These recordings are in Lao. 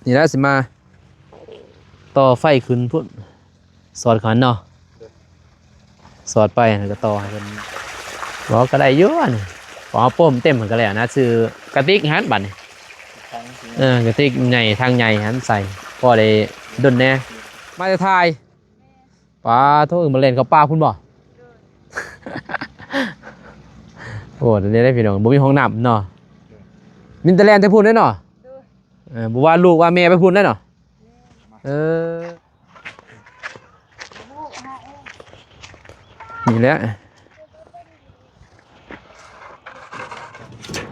ນີ້ລະ ຊິມາຕໍ່ໄຟຂຶ້ນພຸ້ນ ສອດເຂົາຫັ້ນເນາະ ສອດໄປແລ້ວກໍຕໍ່ໃຫ້ເພິ່ນ. ບໍ່ ກໍໄດ້ຢູ່ອັນນີ້ ພໍເອົາປົມເຕັມມັນກໍແລ້ວນະ ຊື້ກະຕິກຫັ້ນບັດນີ້ ເອີ ກະຕິກໃຫຍ່ ຖັງໃຫຍ່ຫັ້ນໃສ່ ພໍໄດ້ດົນແດ່. ມາແຕ່ຖ່າຍ ປາໂທ້ ມາແລ່ນເຂົ້າປ່າພຸ້ນບໍ່? ໂອ້ ນີ້ເດ້ພີ່ນ້ອງ ບໍ່ມີຫ້ອງນ້ຳເນາະ ມີແຕ່ແລ່ນແຕ່ພຸ້ນເດ້ເນາະ. ເອີ ບໍ່ວ່າລູກວ່າແມ່ໄປພຸ້ນແຫຼະເນາະ. ເອີ ນີ້ແຫຼະ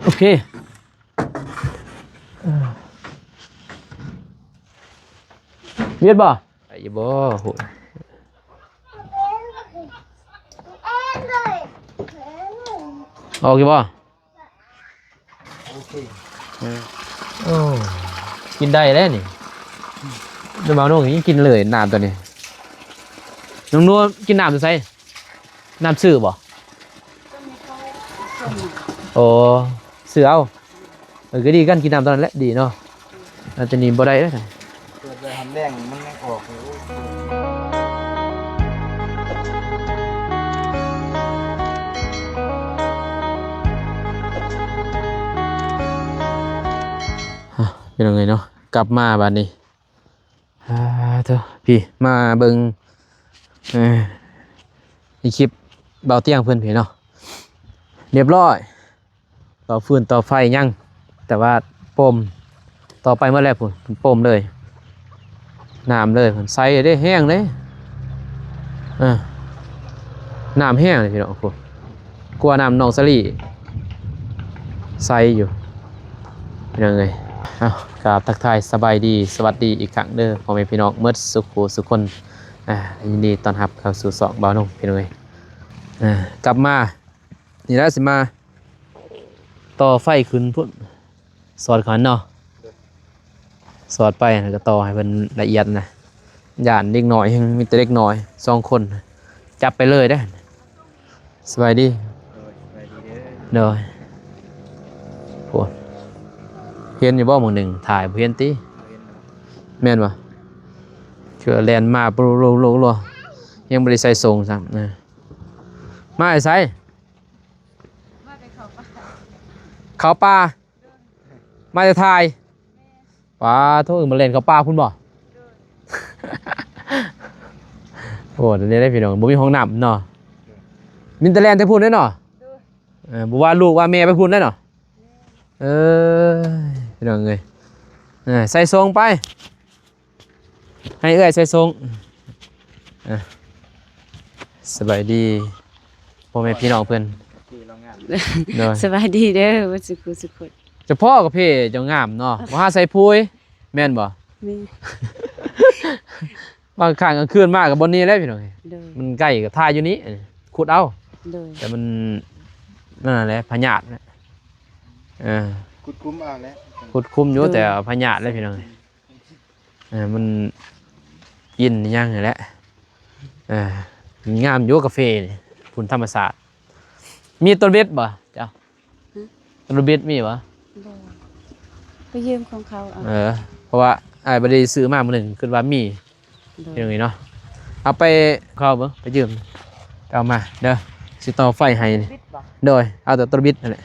ໂອເຄ ເອີ ວຽດບໍ່? ໄດ້ຢູ່ບໍ່? ໂຫ ອອກຢູ່ບໍ່? ໂອເຄ ເອີ ໂອ້ ກິນໄດ້ແລ້ວນີ້ ນ້ອງບ່າວນົງຍັງກິນເລີຍນ້ຳຕົວນີ້. ນ້ອງນົວກິນນ້ຳຢູ່ໃສ? ນ້ຳຊື້ບໍ່? ໂອ້ ຊື້ເອົາ. ເອີ ກໍດີ ກັນກິນນ້ຳຕອນນັ້ນແຫຼະ ດີເນາະ. ອັນຕົວນີ້ບໍ່ໄດ້ເດ້ ເປີດໄວ້ຫັ້ນແລ້ງມັນຍັງອອກຢູ່. ອ່ະ ພີ່ນ້ອງເອີຍເນາະ ກັບມາບາດນີ້ ອ່າ ໂທ້ ພີ່ ມາເບິ່ງ ເອີ ໃນຄລິບບ່າວຕຽງເພິ່ນພີ້ເນາະ ຮຽບຮ້ອຍ. ຕໍ່ຟືນຕໍ່ໄຟຍັງ ແຕ່ວ່າປົມ ຕໍ່ໄປໝົດແລ້ວພຸ້ນ ເປັນປົມເລີຍ ນ້ຳເລີຍ ເພິ່ນໃສ່ເດ້ ແຮງເດ້ ເອີ ນ້ຳແຮງເດ້ພີ່ນ້ອງ ພຸ້ນ ກວ່ານ້ຳໜອງສາລີ ໃສຢູ່ພີ່ນ້ອງເອີຍ. ເອົາ ກາບທັກທາຍສະບາຍດີ ສະຫວັດດີອີກຄັ້ງເດີ ພໍ່ແມ່ພີ່ນ້ອງໝົດສູ່ຜູ້ສູ່ຄົນ ອ່າ ຍິນດີຕ້ອນຮັບເຂົ້າສູ່ຊ່ອງບ່າວນົງ ພີ່ນ້ອງເອີຍ. ອ່າ ກັບມາ ນີ້ລະ ຊິມາຕໍ່ໄຟຂຶ້ນພຸ້ນ ສອດເຂົາເນາະ ສອດໄປແລ້ວກໍຕໍ່ໃຫ້ເພິ່ນລະອຽດນະ ຢ້ານເດັກນ້ອຍ ຍັງມີແຕ່ເດັກນ້ອຍສອງຄົນ ຈັບໄປເລີຍເດ້. ສະບາຍດີ ໂດຍ ສະບາຍດີເດີ ໂດຍ. ໂອ້ ເຫັນຢູ່ບໍ່ ໝ່ອງໜຶ່ງຖ່າຍ ບໍ່ເຫັນຕິ? ບໍ່ເຫັນ ແມ່ນບໍ່? ຄືແລ່ນມາ ໂລ ໂລ ໂລ ໂລ ຍັງບໍ່ໄດ້ໃສ່ສົ່ງຊ້ຳ ເອີ ມາແຕ່ໃສ? ມາແຕ່ເຂົ້າປ່າ ເຂົ້າປ່າ ມາແຕ່ຖ່າຍ ແມ່ນ ປາໂທ້ ມາແລ່ນເຂົ້າປ່າພຸ້ນບໍ່? ໂດຍ ໂອ້ ນີ້ເດ້ພີ່ນ້ອງ ບໍ່ມີຫ້ອງນ້ຳເນາະ ມີແຕ່ແລ່ນແຕ່ພຸ້ນເດ້ເນາະ ໂດຍ ເອີ ບໍ່ວ່າລູກວ່າແມ່ໄປພຸ້ນເດ້ເນາະ ແມ່ນ ເອີຍ ພີ່ນ້ອງເອີຍ ເອີ ໃສ່ສົ່ງໄປ. ໃຫ້ເອື້ອຍໃສ່ສົ່ງ ອ່ະ ສະບາຍດີພໍ່ແມ່ພີ່ນ້ອງເພິ່ນ ໂດຍ ສະບາຍດີເດີ ເບິດສຸຂູສຸຄົນ ສະເພາະກາເຟເຈົ້າງາມເນາະ ບໍ່ຫາໃສ່ປຸ໋ຍ ແມ່ນບໍ່? ແມ່ນ ບາງຄັ້ງກາງຄືນມາກໍບ່ອນນີ້ແຫຼະພີ່ນ້ອງ ໂດຍ ມັນໃກ້ກໍຖ່າຍຢູ່ນີ້ ຂຸດເອົາ ໂດຍ ແຕ່ມັນ ນັ້ນແຫຼະ ພະຍາດ ເອີ ຂຸດຄຸມເອົາແຫຼະ ຂຸດຄຸມຢູ່ ໂດຍ ແຕ່ພະຍາດແຫຼະພີ່ນ້ອງ ເອີ ມັນກິນຫຍັງຫັ້ນແຫຼະ ເອີ ງາມຢູ່ກາເຟນີ້ ຝຸ່ນທຳມະຊາດ ມີຕົວເບັດບໍ່ເຈົ້າ? ຮະ? ຕົວເບັດມີບໍ່? ບໍ່ ໄປຢືມຂອງເຂົາເອົາ ເອີ ເພາະວ່າອ້າຍບໍ່ໄດ້ຊື້ມາມື້ໜຶ່ງ ຄິດວ່າມີ ໂດຍ ຢ່າງນີ້ເນາະ ເອົາໄປເຂົາເບິ່ງ ໄປຢືມ ເອົາມາເດີ ຊິຕໍ່ໄຟໃຫ້ນີ້ ໂດຍ ເອົາແຕ່ຕົວບິດຫັ້ນແຫຼະ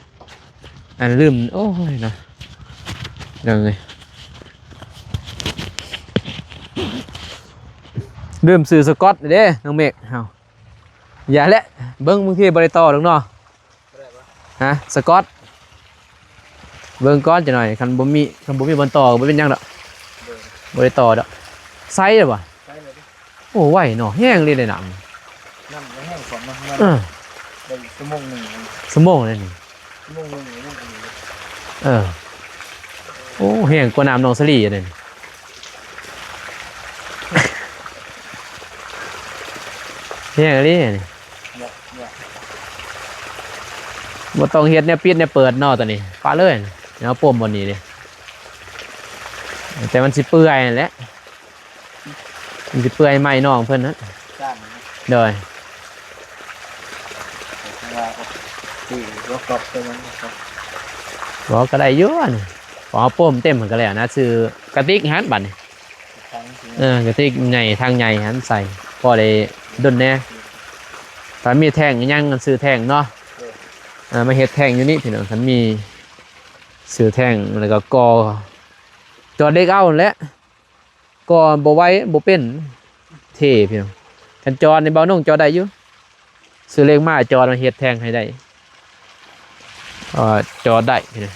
ອັນລືມ ໂອ້ຍເນາະ ເອີ ລືມຊື້ສະກອດເດ້ ນ້ອງເມກເຮົາ ຢ່າແຫຼະ ເບິ່ງບາງທີບໍ່ໄດ້ຕໍ່ດອກເນາະ ຮະ ສະກອດ ເບິ່ງກ່ອນຈັກໜ້ອຍ ຄັນບໍ່ມີ ຄັນບໍ່ມີບ່ອນຕໍ່ກໍບໍ່ເປັນຫຍັງດອກ ໂດຍ ບໍ່ໄດ້ຕໍ່ດອກ ໃສ່ແລ້ວບໍ່? ໃສ່ແລ້ວເດ້ ໂອ້ ໄວເນາະ ແຮງເລີຍເດ້ນ້ຳ ນ້ຳກໍແຮງພ້ອມເນາະ ເອີ ໄດ້ຊົ່ວໂມງໜຶ່ງ ຊົ່ວໂມງເລີຍນີ້ ຊົ່ວໂມງໜຶ່ງຍັງອັນນີ້ ເອີ ໂອ້ ແຮງກວ່ານ້ຳໜອງສາລີອັນນັ້ນ ແຮງອີ່ຫຼີອັນນີ້ ເຍາະ ເຍາະ ບໍ່ຕ້ອງເຮັດແນວປິດແນວເປີດເນາະ ຕອນນີ້ປະເລີຍ ເອົາປົມບ່ອນນີ້ເດ້ ແຕ່ມັນຊິເປື່ອຍຫັ້ນແຫຼະ ມັນຊິເປື່ອຍໄໝ້ນ້ອງເພິ່ນນະ ຈ້າງນະ ໂດຍ ວ່າ ທີ່ບໍ່ກອບຕົວນັ້ນ ບໍ່ ກໍໄດ້ຢູ່ອັນນີ້ ພໍເຮົາປ້ມເຕັມມັນກໍແລ້ວນະ ຊື້ກະຕິກຫັ້ນບັດນີ້ ເອີ ກະຕິກໃຫຍ່ ຖັງໃຫຍ່ຫັ້ນໃສ່ ພໍໄດ້ດົນແດ່. ຖ້າມີແທ້ງອີ່ຫຍັງ ຊື້ແທ້ງເນາະ ເອີ ມາເຮັດແທ້ງຢູ່ນີ້ພີ່ນ້ອງ. ຄັນມີຊື້ແທ້ງ ແລ້ວກໍກໍ່ ຈອດເຫຼັກເອົາແຫຼະ ກໍບໍ່ໄຫວ ບໍ່ເປັນ ເທ່ພີ່ນ້ອງ. ຄັນຈອດນີ້ ເບົານົງຈອດໄດ້ຢູ່ ຊື້ເຫຼັກມາຈອດ ມາເຮັດແທ້ງໃຫ້ໄດ້ ເອີ ຈອດໄດ້ພີ່ນ້ອງ.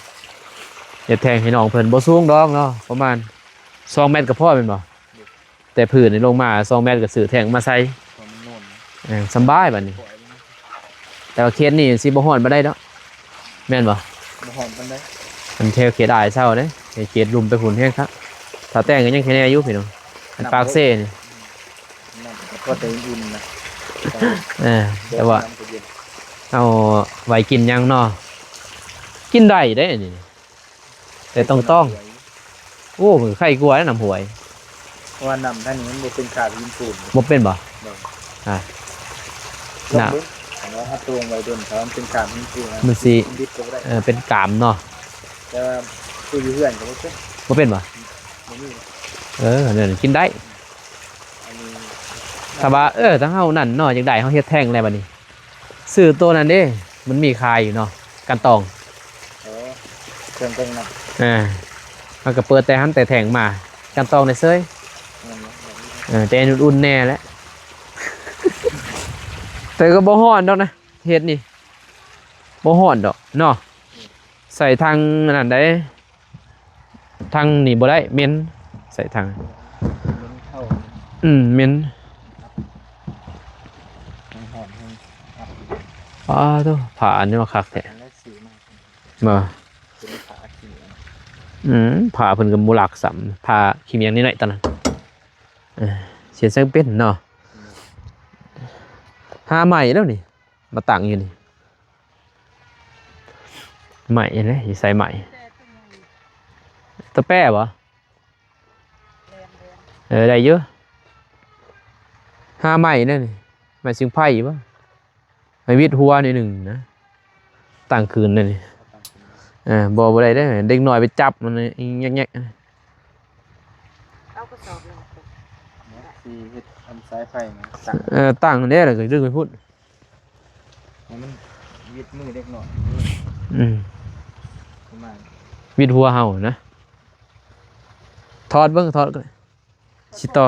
ເຮັດແທ້ງໃຫ້ນ້ອງເພິ່ນ ບໍ່ສູງດອກເນາະ ປະມານສອງແມັດກໍພໍແມ່ນບໍ່? ແຕ່ພື້ນນີ້ລົງມາສອງແມັດກໍຊື້ແທ້ງມາໃສ່ ເອີ ສຳບາຍບັດນີ້. ແຕ່ວ່າເຂດນີ້ຊິບໍ່ຮ້ອນປານໃດດອກ ແມ່ນບໍ່? ບໍ່ຮ້ອນປານໃດ ມັນແຖວເຂດອ້າຍເຊົາເດ້ ເຂດລຸ່ມໄປພຸ້ນແຮງຄັກ. ຖ້າແຕ່ງກໍຍັງແຄ່ແນ່ຢູ່ພີ່ນ້ອງ ອັນປາກເຊນີ້ ນ້ຳກໍພໍແຕ່ອຸ່ນໆນະ ເອີ ແຕ່ວ່າເອົາໄວ້ກິນຫຍັງເນາະ ກິນໄດ້ເດ້ອັນນີ້ ແຕ່ຕ້ອງຕ້ອງ. ໂອ້ ມັນໄຄກວ່ານ້ຳຫ້ວຍ ເພາະວ່ານ້ຳທາງນີ້ມັນບໍ່ເປັນຄາບຫີນປູນ ບໍ່ເປັນບໍ່? ບໍ່ ອ່າ ນ້ຳ ເອົາໂຕ່ງໄວ້ດົນ ຖ້າມັນເປັນຄາບຫີນປູນ ມັນຊິ ມັນດິບກໍບໍ່ໄດ້ ເອີ ເປັນກາມເນາະ. ແຕ່ວ່າຄືຢູ່ເຮືອນກໍບໍ່ເປັນ ບໍ່ເປັນບໍ່? ບໍ່ມີ ເອີ ນັ້ນກິນໄດ້. ອັນນີ້ ຖ້າວ່າ ເອີ ຖ້າເຮົານັ້ນເນາະ ຢາກໄດ້ ເຮົາເຮັດແທ້ງແລ້ວບັດນີ້ ຊື້ໂຕນັ້ນເດ້ ມັນມີຂາຍຢູ່ເນາະ ກັ່ນຕອງ ເອີ ເຄື່ອງເບິ່ງນຳ ເອີ ເຮົາກໍເປີດແຕ່ຫັ້ນແຕ່ແທ້ງມາ ກັ່ນຕອງໄດ້ເຊີຍ ແມ່ນບໍ່? ເອີ ແຕ່ອຸ່ນໆແດ່ແຫຼະ ແຕ່ກໍບໍ່ຮ້ອນດອກນະ ເຮັດນີ້ບໍ່ຮ້ອນດອກເນາະ. ໃສ່ຖັງອັນນັ້ນໄດ໋ ຖັງນີ້ບໍ່ໄດ້ ເໝັນ ໃສ່ຖັງ ເໝັນເຂົ້າ ອືມ ເໝັນ ມັນຮ້ອນແຮງ ອັບ ອ້າໂທ້ ຜ້າອັນນີ້ມາຄັກແທ້ ອັນນັ້ນຊື້ມາ ບໍ່ ເປັນຜ້າຂີ້ ອືມ ຜ້າເພິ່ນກໍບໍ່ລັກຊ້ຳ ຜ້າຂີ້ໝ້ຽງນ້ອຍໆຕອນນັ້ນ ເອີ ເຮັດຈັ່ງເປັນເນາະ ຫາໃໝ່ແລ້ວນີ້ ມາຕັ້ງຢູ່ນີ້ ໄມ້ເດ້ ຊິໃສ່ໄມ້ ຕະແປບໍ່? ເອີ ໄດ້ຢູ່ ຫາໄມ້ແດ່ນີ້ ໄມ້ຊິງໄພບໍ່? ໃຫ້ວິດຫົວໜ້ອຍໜຶ່ງນະ ຕັ້ງຄືນແດ່ນີ້ ເອີ ບໍ່ ບໍ່ໄດ້ເດ້ ເດັກນ້ອຍໄປຈັບມັນແຍກໆ ເອົາກະສອບໜຶ່ງ ຊິເຮັດອັນສາຍໄຟນະ ເອີ ຕັ້ງແດ່ ແລ້ວກໍດຶງໄປພຸ້ນ ໃຫ້ມັນວິດມືເດັກນ້ອຍ ອືມ ປະມານ ວິດຫົວເຮົານະ ຖອດເບິ່ງ ຖອດກໍໄດ້ ຊິຕໍ່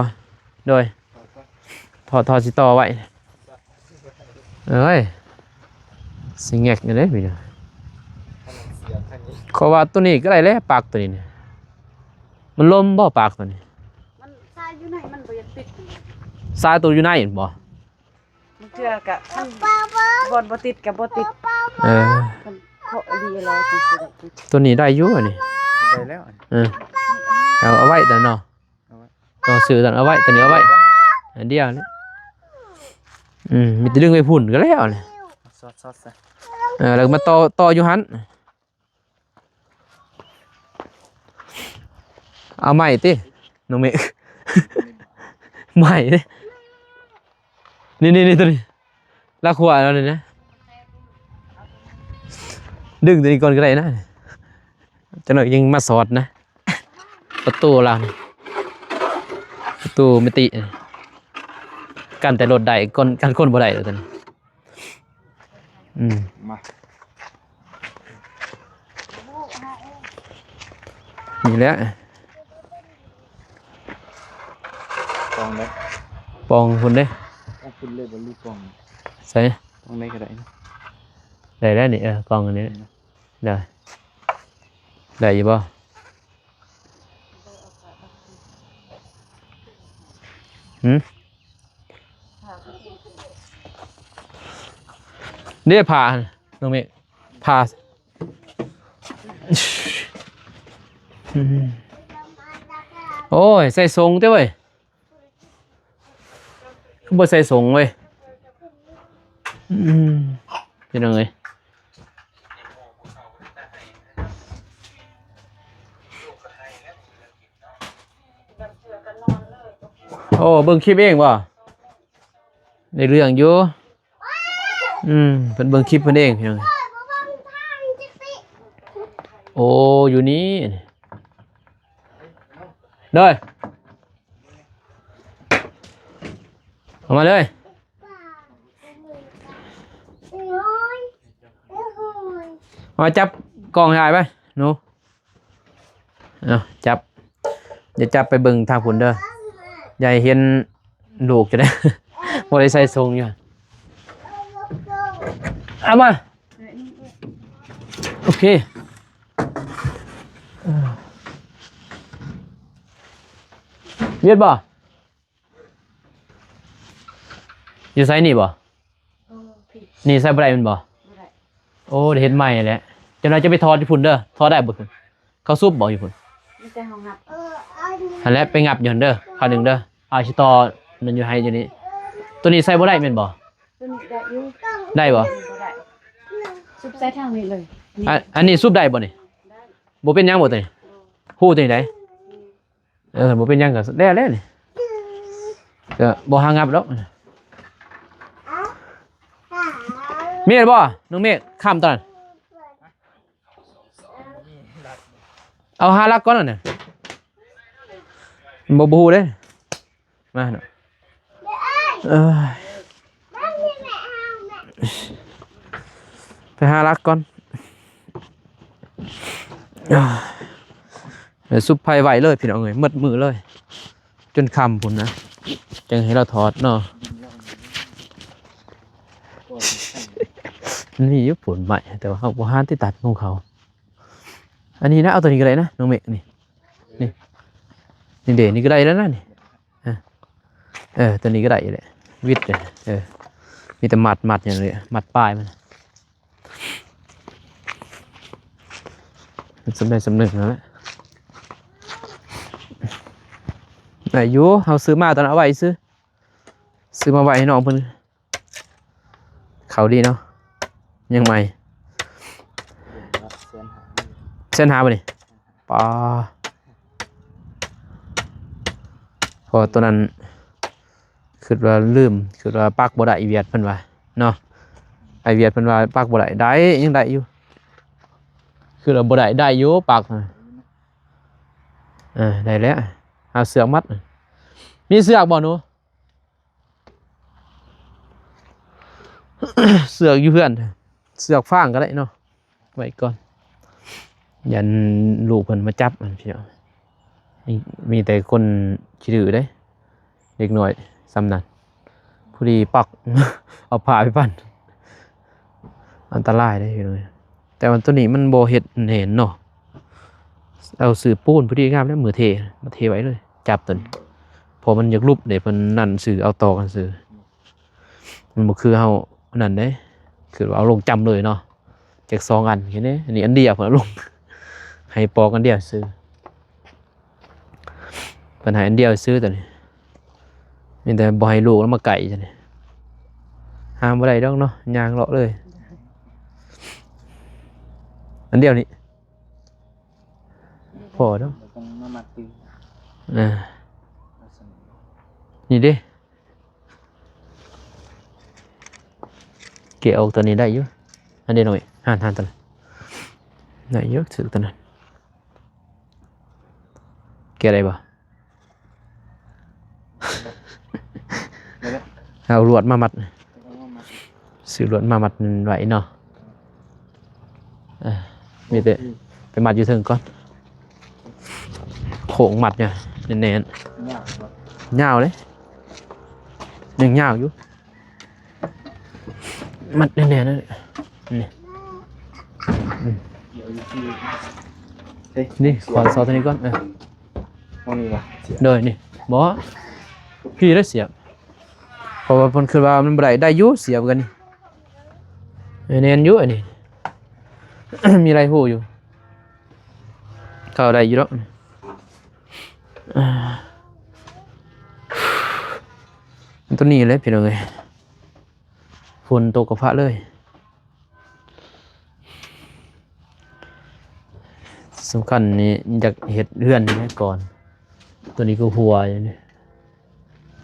ໂດຍ ຖອດ ຖອດຊິຕໍ່ໄວ້ ເອີຍ ຊິແງກຢູ່ເດ້ພີ່ນ້ອງ ເພາະວ່າຕົວນີ້ກໍໄດ້ແລ້ວ ປາກຕົວນີ້ ມັນລົມບໍ່ ປາກຕົວນີ້ ມັນສາຍຢູ່ໃນ ມັນບໍ່ຢາກຕິດ ສາຍຕົວຢູ່ໃນບໍ່? ບາງເທື່ອກະ ມັນບ່ອນບໍ່ຕິດກະບໍ່ຕິດ ເອີ ມັນເຄາະອີ່ຫຼີແລ້ວຈັ່ງຊີ້ແຫຼະ ຕົວນີ້ໄດ້ຢູ່ອັນນີ້ ໄດ້ແລ້ວ ເອີ ເອົາ ເອົາໄວ້ຕອນເນາະ ເອົາໄວ້ ຕ້ອງຊື້ຕອນ ເອົາໄວ້ ຕົວນີ້ເອົາໄວ້ອັນດຽວນີ້ ອືມ ມີແຕ່ດຶງໄປພຸ້ນກໍແລ້ວນີ້ ສອດໆຊະ ເອີ ແລ້ວກໍມາຕໍ່ ຕໍ່ຢູ່ຫັ້ນ ເອົາໄມ້ຕິ ນ້ອງເມກ ໄມ້ຕິ ນີ້ໆໆ ຕົວນີ້ ລາວຂົວເອົານີ້ນະ ດຶງຕົວນີ້ກ່ອນກໍໄດ້ນະ ຈັກໜ້ອຍຍັງມາສອດນະ ປະຕູລາວນີ້ ປະຕູມິຕິ ກັ້ນແຕ່ລົດໄດ້ ກັ້ນຄົນບໍ່ໄດ້ແລ້ວຕົວນີ້. ອືມ ມາ ນີ້ແຫຼະ ປ່ອງເດ້ ປ່ອງພຸ້ນເດ້ ເອົາຂຶ້ນເລີຍບໍ່ ຫຼືປ່ອງ ໃສ ປ່ອງໃດກໍໄດ້ ໄດ້ແລ້ວນີ້ ເອີ ປ່ອງອັນນີ້ ໄດ້ ໄດ້ຢູ່ບໍ່? ຫືມ ເດ້ຜ້າ ນ້ອງເມກ ຜ້າ ໂອ້ຍ ໃສ່ສົ້ງເດ້ເວີຍ ຄືບໍ່ໃສ່ສົ້ງເວີຍ ອືມ ພີ່ນ້ອງເອີຍ. ໂອ້ ເບິ່ງຄລິບເອງບໍ່? ໄດ້ເລື່ອງຢູ່ ອືມ ເພິ່ນເບິ່ງຄລິບເພິ່ນເອງ ພີ່ນ້ອງ. ໂອ້ ຢູ່ນີ້ ໂດຍ ເອົາມາເລີຍ ເອົາມາຈັບກ້ອງໃຫ້ອ້າຍໄປ ໜູ. ເອົາ ຈັບ ຢ່າຈັບໄປເບິ່ງທາງພຸ້ນເດີ ຢ່າໃຫ້ເຫັນລູກຈະໄດ້ ບໍ່ໄດ້ໃສ່ຊົງຢູ່. ເອົາມາ ໂອເຄ ວຽດບໍ່? ຢູ່ໃສນີ້ບໍ່? ເອີ ນີ້ໃສ່ບໍ່ໄດ້ແມ່ນບໍ່? ບໍ່ໄດ້ ໂອ້ ໄດ້ເຮັດໃໝ່ແຫຼະ ຈັກໜ່ອຍຈະໄປຖອດຢູ່ພຸ້ນເດີ ຖອດໄດ້ບໍ່? ເຂົາຊຸບບໍ່ຢູ່ພຸ້ນ? ມີແຕ່ເຮົາງັບ ຫັ້ນແຫຼະ ໄປງັບຢູ່ຫັ້ນເດີ ຄາວໜຶ່ງເດີ ອ້າຍຊິຕໍ່ນັ້ນຢູ່ໃຫ້ຢູ່ນີ້ ໂຕນີ້ໃສ່ບໍ່ໄດ້ແມ່ນບໍ່? ໂຕນີ້ໄດ້ຢູ່ ໄດ້ບໍ່? ບໍ່ໄດ້ ຊຸບໃສ່ທາງນີ້ເລີຍ ອັນ ອັນນີ້ຊຸບໄດ້ບໍ່ນີ້? ບໍ່ເປັນຫຍັງບໍ່ໂຕນີ້? ຮູ້ໂຕນີ້ໄດ ເອີ ບໍ່ເປັນຫຍັງກໍແລ້ວແຫຼະນີ້ ກໍບໍ່ຫາງັບດອກ. ເມກບໍ່ ນ້ອງເມກ ຂ້າມຕອນນັ້ນ ເອົາຫາຫຼັກກ່ອນນັ້ນນະ ບໍ່ ບໍ່ຮູ້ເດ້ ມາເນາະ ເອີ ໄປຫາຫຼັກກ່ອນ ເອີ ສຸບໄຟໄວ້ເລີຍພີ່ນ້ອງເອີຍ ໝົດມື້ເລີຍ ຈົນຄ່ຳພຸ້ນນະ ຈັ່ງໃຫ້ລາວຖອດເນາະ. ມັນມີຢູ່ພຸ້ນໄມ້ ແຕ່ວ່າເຮົາບໍ່ຫາທີ່ຕັດຂອງເຂົາ. ອັນນີ້ນະ ເອົາຕົວນີ້ກໍໄດ້ນະ ນ້ອງເມກ ນີ້ ນີ້ ນີ້ເດ ນີ້ກໍໄດ້ແລ້ວນະນີ້ ເອີ ຕົວນີ້ກໍໄດ້ແຫຼະ ວິດເດ ເອີ ມີແຕ່ມັດ ມັດຫຍັງເລີຍ ມັດປາຍມັນ ມັນສ່ຳໃດສ່ຳໜຶ່ງນັ້ນແຫຼະ ໄດ້ຢູ່ ເຮົາຊື້ມາຕອນເອົາໄວ້ຊື່ ຊື້ມາໄວ້ໃຫ້ນ້ອງເພິ່ນ. ເຂົ້າດີເນາະ ຍັງໃໝ່ ແສນຫ້າ ແສນຫ້າບໍ່ນີ້ ປາ ເພາະວ່າຕົວນັ້ນຄິດວ່າລືມ ຄິດວ່າປັກບໍ່ໄດ້ ອາຍວຽດເພິ່ນວ່າເນາະ ອາຍວຽດເພິ່ນວ່າປັກບໍ່ໄດ້ ໄດ້ ຍັງໄດ້ຢູ່ ຄືວ່າບໍ່ໄດ້ ໄດ້ຢູ່ປັກ ເອີ ໄດ້ແລ້ວ ຫາເຊືອກມັດ ມີເຊືອກບໍ່ໜູ? ເຊືອກຢູ່ເຮືອນ ເຊືອກຟາງກໍໄດ້ເນາະ ໄວ້ກ່ອນ ຢ້ານລູກເພິ່ນມາຈັບຫັ້ນພີ່ນ້ອງ ມີແຕ່ຄົນຂີ້ດື້ເດ້ ເດັກນ້ອຍສ່ຳນັ້ນ ພໍດີປັກ ເອົາຜ້າໄປພັນ ອັນຕະລາຍເດ້ພີ່ນ້ອງ. ແຕ່ວ່າຕົວນີ້ມັນບໍ່ເຮັດແໜ້ນເນາະ ເອົາຊື້ປູນພໍດີງາມແລ້ວ ມືເທ ມາເທໄວ້ເລີຍ ຈັບຕົວນີ້ ເພາະມັນຢາກຫຼຸບເດ້ ເພິ່ນນັ້ນຊື່ ເອົາຕໍ່ກັນຊື່ ມັນບໍ່ຄືເຮົາອັນນັ້ນເດ້ ຄືວ່າເອົາລົງຈ້ຳເລີຍເນາະ ຈັກສອງອັນ ແຄ່ນີ້ ອັນດຽວເພິ່ນເອົາລົງ ໃຫ້ປອກອັນດຽວຊື່. ເພິ່ນໃຫ້ອັນດຽວຊື່ຕົວນີ້ ມີແຕ່ບໍ່ໃຫ້ລູກລະມາໃກ້ຕົວນີ້ ຫາບໍ່ໄດ້ດອກເນາະ ຍ່າງເລາະເລີຍ ອັນດຽວນີ້ ພໍດອກ ຕ້ອງມາມັດຕີນ ເອີ ນີ້ເດ້. ແກະອອກຕົວນີ້ໄດ້ຢູ່ ອັນເດນ້ອງເອີຍ ຫັ້ນໆ ຕົວນັ້ນ ໄດ້ຢູ່ ຖືກຕົວນັ້ນ ແກະໄດ້ບໍ່? ເອົາລວດມາມັດ ຊື້ລວດມາມັດໄວ້ເນາະ. ເອີ ມີແຕ່ໄປມັດຢູ່ເທິງກ່ອນ ໂຄ້ງມັດນີ້ແໜ້ນໆ ຍາວເດ້ ຍັງຍາວຢູ່ ມັດແໜ້ນໆ ນີ້ ນີ້ ຂໍຊອກຕົວນີ້ກ່ອນ ເອີ ໂດຍ ນີ້ ບໍ່ ພີ້ເດ້ ສຽບ ເພາະວ່າເພິ່ນຄິດວ່າມັນບໍ່ໄດ້ ໄດ້ຢູ່ ສຽບກັນນີ້ ແໜ້ນຢູ່ ອັນນີ້ ມີຫຼາຍຮູຢູ່ ເຂົ້າໄດ້ຢູ່ດອກ ຕົວນີ້ແຫຼະ ພີ່ນ້ອງເອີຍ ຝົນຕົກກະພະເລີຍ. ສຳຄັນນີ້ຢາກເຮັດເຮືອນນີ້ກ່ອນ ຕົວນີ້ກໍຮົ່ວຢູ່ນີ້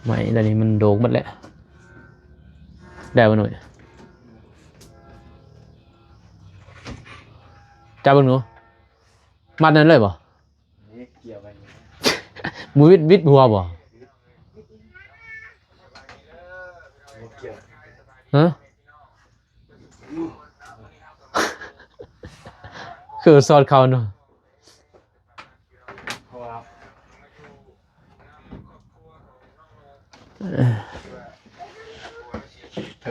ໄມ້ຕົວນີ້ມັນໂດກໝົດແລ້ວ ໄດ້ບໍ່ໜ້ອຍ ຈັບເບິ່ງດູ ມັດນັ້ນເລີຍບໍ່? ນີ້ກ່ຽວໄວ້ນີ້ ບໍ່ວິດ ວິດຫົວບໍ່? ຮະ? ຄືສອດເຂົ້າເນາະ.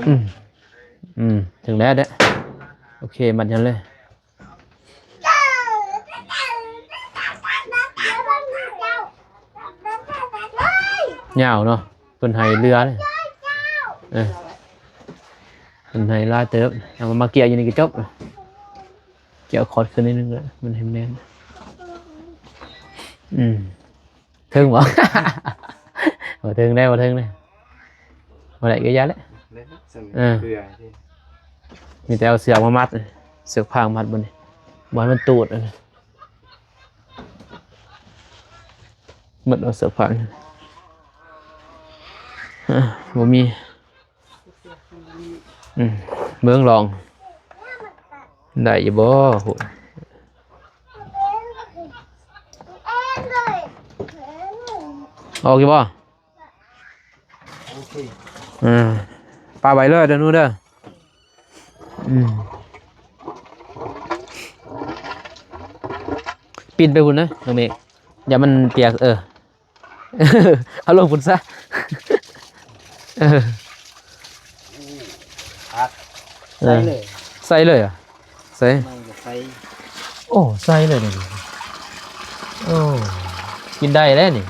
ອືມ ອືມ ເຖິງແລ້ວເດ້. ໂອເຄ ມັດຍັງເລີຍ. ຍາວເນາະ ເພິ່ນໃຫ້ເຫຼືອເດ້. ເອີ ເພິ່ນໃຫ້ຫຼາຍເຕີບ. ເອົາມາເກຍຢູ່ນີ້ກໍຈົບ. ເກຍຂອດຂຶ້ນນິດໜຶ່ງ ມັນໃຫ້ແໜ້ນ. ອືມ ເຖິງບໍ່? ບໍ່ເຖິງແດ່ ບໍ່ເຖິງແດ່. ບໍ່ໄດ້ກໍຢ່າແຫຼະ. ເອີ ເພື່ອ ມີແຕ່ເອົາເຊືອກມາມັດ, ເຊືອກຟາງມັດ ບໍ່ນີ້ ບໍ່ໃຫ້ມັນຕູດ. ໝົດເອົາເຊືອກຟາງ ອາ ບໍ່ມີ. ອືມ ເບິ່ງລອງ ໄດ້ຢູ່ບໍ່? ໂຫ ອອກຢູ່ບໍ່? ໂອເຄ ອ່າ ປະໄວ້ເລີຍເດີໜູເດີ. ອືມ ປິ່ນໄປພຸ້ນນະນ້ອງເມກ ຢ່າມັນປຽກ. ເອີ ເອົາລົງພຸ້ນຊະ. ເອີ ຄັກ ເອີ ໃສ່ເລີຍ ໃສ່ເລີຍຫວາ? ໃສ່ ມັນກໍໃສ່ ໂອ້ ໃສ່ເລີຍນີ້. ໂອ້ ກິນໄດ້ແລ້ວນີ້.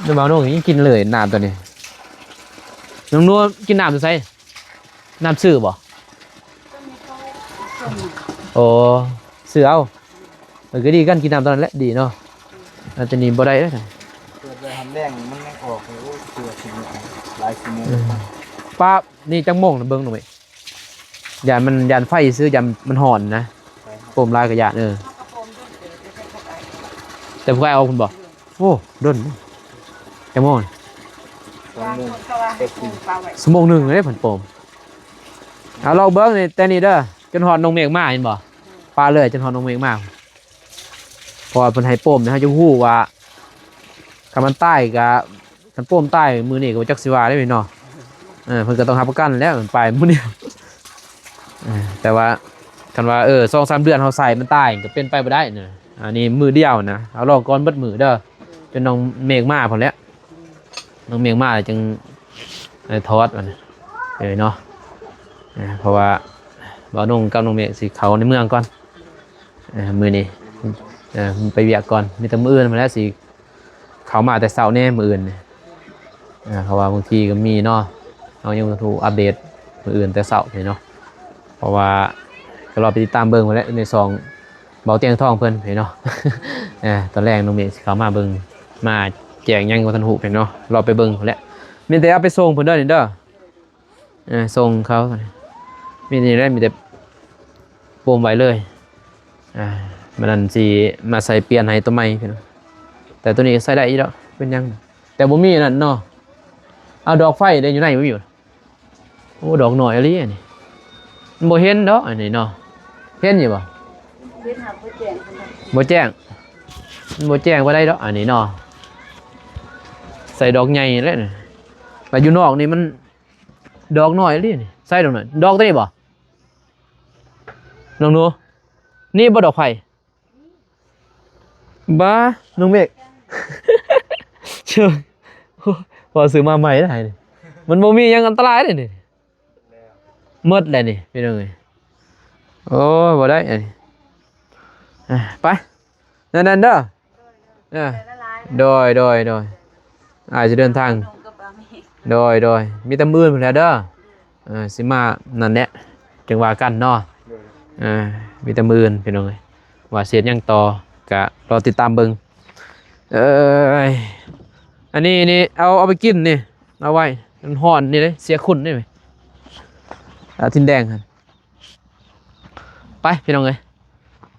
ນ້ອງບ່າວນົງຍັງກິນເລີຍນ້ຳຕົວນີ້. ນ້ອງນົວກິນນ້ຳຢູ່ໃສ? ນ້ຳຊື້ບໍ່? ໂອ້ ຊື້ເອົາ. ເອີ ກໍດີກັນ ກິນນ້ຳຕອນນັ້ນແຫຼະ ດີເນາະ. ອັນຕົວນີ້ບໍ່ໄດ້ເດ້. ເປີດໄວ້ຫຳແລງ ມັນຍັງອອກ. ໂອ້ຍ ເກືອບຊິໝົດ ຫຼາຍຊົ່ວໂມງ. ອືມ ປ້າ ນີ້ຈັກໂມງນະ ເບິ່ງໜ່ອຍ. ຢ້ານມັນ ຢ້ານໄຟຊື່ ຢ້ານມັນຮ້ອນນະ. ໂປມຫຼາຍກໍຢ້ານ. ເອີ ແຕ່ຜູ້ໃຫຍ່ອອກພຸ້ນບໍ່? ໂອ້ ດົນ. ຈັກໂມງ? ສອງໂມງ ຊົ່ວໂມງໜຶ່ງເດ້ເພິ່ນໂປມ. ເອົາລອງເບິ່ງນີ້ ແຕ່ນີ້ເດີ ຈົນຮອດນ້ອງເມກມາ ເຫັນບໍ່? ປະເລີຍຈົນຮອດນ້ອງເມກມາ. ເພາະວ່າເພິ່ນໃຫ້ໂປມນີ້ ເຮົາຈະຮູ້ວ່າ ຄັນມັນຕາຍກະ ຄັນໂປມຕາຍມື້ນີ້ກໍບໍ່ຈັກຊິວ່າເດ້ເນາະ. ເອີ ເພິ່ນກໍຕ້ອງຮັບປະກັນແລ້ວ ມັນໄປມື້ນີ້. ເອີ ແຕ່ວ່າຄັນວ່າ ເອີ ສອງສາມເດືອນເຮົາໃສ່ມັນຕາຍ ກໍເປັນໄປບໍ່ໄດ້ນະ. ອັນນີ້ມື້ດຽວນະ ເອົາລອງກ່ອນເບິດມື້ເດີ ຈົນນ້ອງເມກມາພຸ້ນແຫຼະ. ນ້ອງເມກມາແລ້ວຈຶ່ງ ເອີ ຖອດມັນ ເອີ ເນາະ. ເອີ ເພາະວ່າບ່າວນົງກັບນ້ອງເມກຊິເຂົ້າໃນເມືອງກ່ອນ ເອີ ມື້ນີ້. ເອີ ໄປວຽກກ່ອນ ມີແຕ່ມື້ອື່ນພຸ້ນແຫຼະຊິ ເຂົ້າມາແຕ່ເຊົ້າແດ່ມື້ອື່ນນີ້. ເອີ ເພາະວ່າບາງທີກໍມີເນາະ ເຮົາຍັງບໍ່ຮູ້ອັບເດດມື້ອື່ນແຕ່ເຊົ້ານີ້ເນາະ. ເພາະວ່າກໍລໍໄປຕິດຕາມເບິ່ງພຸ້ນແຫຼະ ໃນຊ່ອງເບົາຕຽງທອງເພິ່ນເນາະ. ເອີ ຕອນແລງນ້ອງເມກຊິເຂົ້າມາເບິ່ງ ມາແຈກຫຍັງບໍ່ທັນຮູ້ເພິ່ນເນາະ. ລໍໄປເບິ່ງພຸ້ນແຫຼະ. ມີແຕ່ເອົາໄປສົ່ງເພິ່ນເດີນີ້ເດີ. ເອີ ສົ່ງເຂົາ ມີນີ້ແຫຼະ ມີແຕ່ປົມໄວ້ເລີຍ. ອ່າ ມື້ນັ້ນຊິມາໃສ່ປ່ຽນໃຫ້ຕົວໃໝ່ພີ່ນ້ອງ ແຕ່ຕົວນີ້ໃສ່ໄດ້ຢູ່ດອກ ເປັນຫຍັງ. ແຕ່ບໍ່ມີອັນນັ້ນເນາະ. ເອົາດອກໄຟເດ້ ຢູ່ໃນບໍ່ມີ. ໂອ້ ດອກນ້ອຍອີ່ຫຼີອັນນີ້ ມັນບໍ່ເຫັນດອກອັນນີ້ເນາະ. ເຫັນຢູ່ບໍ່? ເຫັນຫາກບໍ່ແຈ້ງປານໃດ. ບໍ່ແຈ້ງ ມັນບໍ່ແຈ້ງປານໃດດອກອັນນີ້ເນາະ. ໃສ່ດອກໃຫຍ່ແຫຼະນີ້ ແລ້ວຢູ່ນອກນີ້ມັນ ດອກນ້ອຍອີ່ຫຼີນີ້. ໃສ່ດອກນ້ອຍ ດອກຕົວນີ້ບໍ່ ນ້ອງໜູ? ນີ້ບໍ່ດອກໄຟ? ບ້າ ນ້ອງເມກ ເຊີ ໂອ້ ພໍຊື້ມາໃໝ່ໄດ້ນີ້ ມັນບໍ່ມີຫຍັງອັນຕະລາຍເດ້ນີ້. ໝົດແລ້ວນີ້ພີ່ນ້ອງເອີຍ. ໂອ້ຍ ບໍ່ໄດ້ອັນນີ້. ອ່າ ໄປ ນັ້ນໆເດີ. ເອີ ໂດຍ ໂດຍ ໂດຍ ອ້າຍຈະເດີນທາງ. ໂດຍ ໂດຍ ມີແຕ່ມື້ອື່ນພຸ້ນແຫຼະເດີ. ເອີ ຊິມານັ້ນແຫຼະ ຈັ່ງວ່າກັນເນາະ. ເອີ ມີແຕ່ມື້ອື່ນພີ່ນ້ອງເອີຍ ວ່າຊິເຮັດຫຍັງຕໍ່ ກະລໍຕິດຕາມເບິ່ງ. ເອີ ອັນນີ້ນີ້ ເອົາ ເອົາໄປກິນນີ້ ເອົາໄວ້ ມັນຮ້ອນນີ້ເດ້ ເສຍຄຸນນີ້. ອາ ທິນແດງຫັ້ນ. ໄປພີ່ນ້ອງເອີຍ.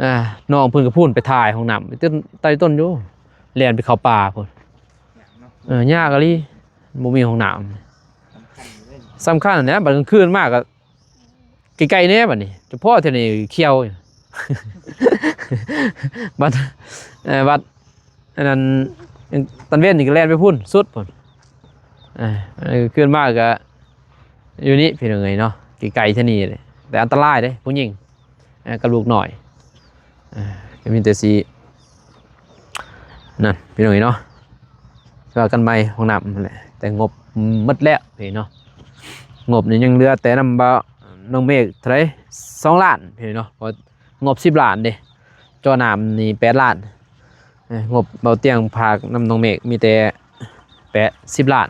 ອ່າ ນ້ອງເພິ່ນກໍພຸ້ນໄປຖ່າຍຫ້ອງນ້ຳ ໃຕ້ຕົ້ນຢູ່ ແລ່ນໄປເຂົ້າປ່າພຸ້ນ. ເອີ ຍາກອີ່ຫຼີ ບໍ່ມີຫ້ອງນ້ຳ. ສຳຄັນຫັ້ນແຫຼະ ບັດກາງຄືນມາກໍໃກ້ໆແດ່ບັດນີ້ ຈະພໍ້ແຖວນີ້ຂຽວຢູ່. ບັດ ເອີ ບັດ ອັນນັ້ນ ຕອນເວັນນີ້ກໍແລ່ນໄປພຸ້ນສຸດພຸ້ນ. ອ່າ ຄືນມາກໍຢູ່ນີ້ພີ່ນ້ອງເອີຍເນາະ ໃກ້ໆແຖວນີ້ເດ້ ແຕ່ອັນຕະລາຍເດ້ຜູ້ຍິງ ອ່າ ກັບລູກນ້ອຍ ອ່າ ກໍມີແຕ່ຊິ ນັ້ນພີ່ນ້ອງເອີຍເນາະ ວ່າກັນໃໝ່ຫ້ອງນ້ຳຫັ້ນແຫຼະ ແຕ່ງົບໝົດແລ້ວນີ້ເນາະ. ງົບນີ້ຍັງເຫຼືອແຕ່ນຳບ່າວນ້ອງເມກເທົ່າໃດ ສອງລ້ານພີ່ນ້ອງເນາະ ເພາະງົບສິບລ້ານເດ້ ເຈາະນ້ຳນີ້ແປດລ້ານ ເອີ ງົບບ່າວຕຽງຝາກນຳນ້ອງເມກມີແຕ່ແປດ ສິບລ້ານ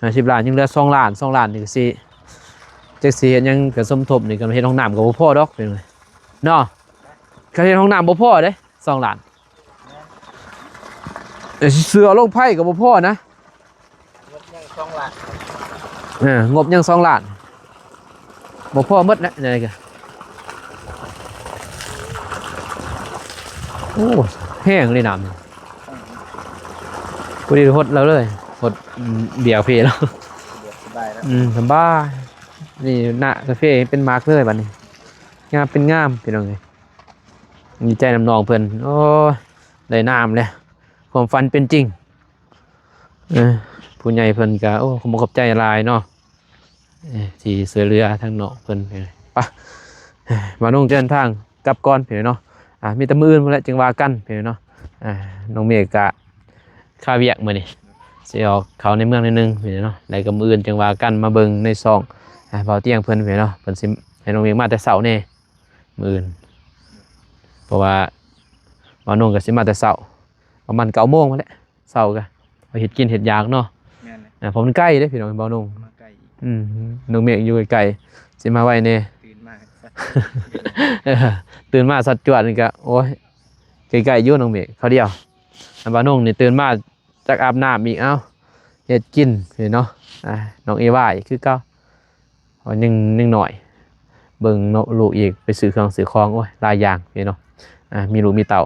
ຫ້າສິບລ້ານ ຍັງເຫຼືອສອງລ້ານ ສອງລ້ານນີ້ກໍຊິ ຈັກຊິເຮັດຫຍັງກັນສົມທົບນີ້ ຄັນເຮັດຫ້ອງນ້ຳກໍບໍ່ພໍດອກພີ່ນ້ອງເນາະ ຄັນເຮັດຫ້ອງນ້ຳບໍ່ພໍເດ້ ສອງລ້ານ ເອີ ເສືອລົງໄຟກໍບໍ່ພໍນະ ງົບຍັງສອງລ້ານ ເອີ ງົບຍັງສອງລ້ານ ບໍ່ພໍໝົດແຫຼະ ແນວໃດກໍ ໂອ້ ແຮງເລີຍນ້ຳ ພໍດີຫົດລາວເລີຍ ຫົດ ອືມ ເບຍເພລາວ ສະບາຍແລ້ວ ອືມ ສະບາຍ ນີ້ນະກາເຟເປັນໝາກເລີຍບັດນີ້ ງາມເປັນງາມພີ່ນ້ອງເອີຍ. ດີໃຈນຳນ້ອງເພິ່ນ ໂອ້ຍ ໄດ້ນ້ຳແລ້ວ ຄວາມຝັນເປັນຈິງ. ເອີ ຜູ້ໃຫຍ່ເພິ່ນກະ ໂອ້ ຂໍຂອບໃຈຫຼາຍເນາະ ເອີ ທີ່ຊ່ວຍເຫຼືອທາງນ້ອງເພິ່ນ. ໄປ ບ່າວນົງຈະເດີນທາງກັບກ່ອນພີ່ນ້ອງເນາະ ອ່າ ມີແຕ່ມື້ອື່ນພຸ້ນແຫຼະຈຶ່ງວ່າກັນພີ່ນ້ອງເນາະ. ອ່າ ນ້ອງເມກກະຄາວຽກມື້ນີ້ ຊິອອກເຂົ້າໃນເມືອງໜ້ອຍໜຶ່ງພີ່ນ້ອງເນາະ ແລ້ວກໍມື້ອື່ນຈຶ່ງວ່າກັນ ມາເບິ່ງໃນຊ່ອງ ອ່າ ບ່າວຕຽງເພິ່ນພີ່ນ້ອງເນາະ ເພິ່ນຊິໃຫ້ນ້ອງເມກມາແຕ່ເຊົ້າແດ່ ມື້ອື່ນ ເພາະວ່າບ່າວນົງກໍຊິມາແຕ່ເຊົ້າ ປະມານເກົ້າໂມງພຸ້ນແຫຼະ ເຊົ້າກໍໄປເຮັດກິນເຮັດຢາກເນາະ. ແມ່ນແຫຼະ ອ່າ ເພາະມັນໄກເດ້ພີ່ນ້ອງ ບ່າວນົງ ມາໄກອີກ ອືມ ນ້ອງເມກຢູ່ໄກໆ ຊິມາໄວແດ່ ຕື່ນມາ ເອີ ຕື່ນມາສັດຈວດນີ້ກໍ ໂອ້ຍ ໃກ້ໆຢູ່ນ້ອງເມກ ຄາວດຽວ. ບ່າວນົງນີ້ຕື່ນມາ ຈັກອາບນ້ຳອີກ ເອົ້າ ເຮັດກິນເນາະ. ອ່າ ນ້ອງເອວາອີກຄືເກົ່າ ເພາະຍັງ ຍັງນ້ອຍ ເບິ່ງເນາະ ລູກອີກ ໄປຊື້ເຄື່ອງຊື້ຂອງ ໂອ້ຍ ຫຼາຍຢ່າງເນາະ. ອ່າ ມີລູກມີເຕົ້າ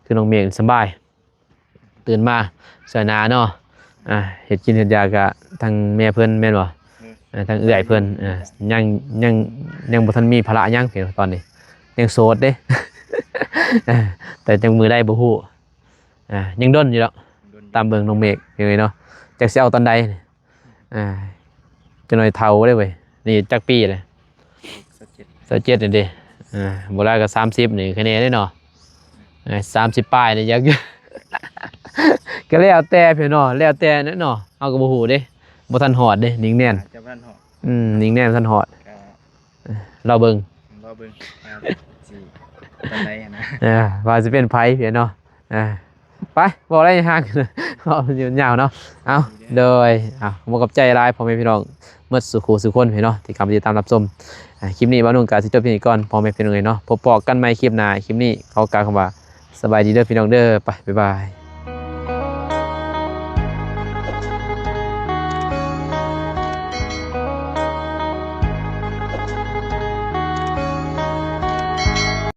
ຄືນ້ອງເມກສະບາຍ ຕື່ນມາຊ່ວຍໜ້າເນາະ. ອ່າ ເຮັດກິນເຮັດຢາກະທາງແມ່ເພິ່ນແມ່ນບໍ່? ເອີ ອ່າ ທາງເອື້ອຍເພິ່ນ ອ່າ ຍັງ ຍັງ ຍັງບໍ່ທັນມີພາລະຫຍັງເນາະ ຕອນນີ້ຍັງໂສດເດ້ ອ່າ ແຕ່ຈັກມື້ໃດບໍ່ຮູ້. ອ່າ ຍັງດົນຢູ່ດອກ ຕາມເບິ່ງນ້ອງເມກເນາະ ຈັກຊິເອົາຕອນໃດ. ອ່າ ຈັກໜ້ອຍເຖົ້າເດ້ເວີຍ ນີ້ຈັກປີແລ້ວ? ຊາວເຈັດ ຊາວເຈັດນີ້ເດ້. ອ່າ ບໍ່ຫຼາຍກໍສາມສິບນີ້ ຄະແນນເດ້ເນາະ. ອ່າ ສາມສິບປາຍນີ້ ຢາກ ກໍແລ້ວແຕ່ເນາະ ແລ້ວແຕ່ເນາະ ເຮົາກໍບໍ່ຮູ້ເດ້ ບໍ່ທັນຮອດເດ້ ຍິງແໜ້ນ ອາດຈະບໍ່ທັນຮອດ ອືມ ຍິງແໜ້ນບໍ່ທັນຮອດ ກໍ ລໍເບິ່ງ ລໍເບິ່ງ ອ່າ ຊິປານໃດຫັ້ນນະ ເອີ ວ່າຊິເປັນໃຜເນາະ. ອ່າ ໄປ ເວົ້າໄດ້ຫາກ ເວົ້າຍາວເນາະ. ເອົ້າ ໂດຍ ເອົ້າ ຂໍຂອບໃຈຫຼາຍພໍ່ແມ່ພີ່ນ້ອງໝົດສູ່ຄູ່ສູ່ຄົນເນາະ ທີ່ເຂົ້າມາຕິດຕາມຮັບຊົມ. ອ່າ ຄລິບນີ້ບ່າວນົງກໍຊິຈົບພຽງນີ້ກ່ອນ ພໍ່ແມ່ພີ່ນ້ອງເອີຍເນາະ. ພົບພໍ້ກັນໃໝ່ຄລິບໜ້າ. ຄລິບນີ້ຂໍກ່າວຄຳວ່າ ສະບາຍດີເດີພີ່ນ້ອງເດີ. ໄປ ບາຍບາຍ.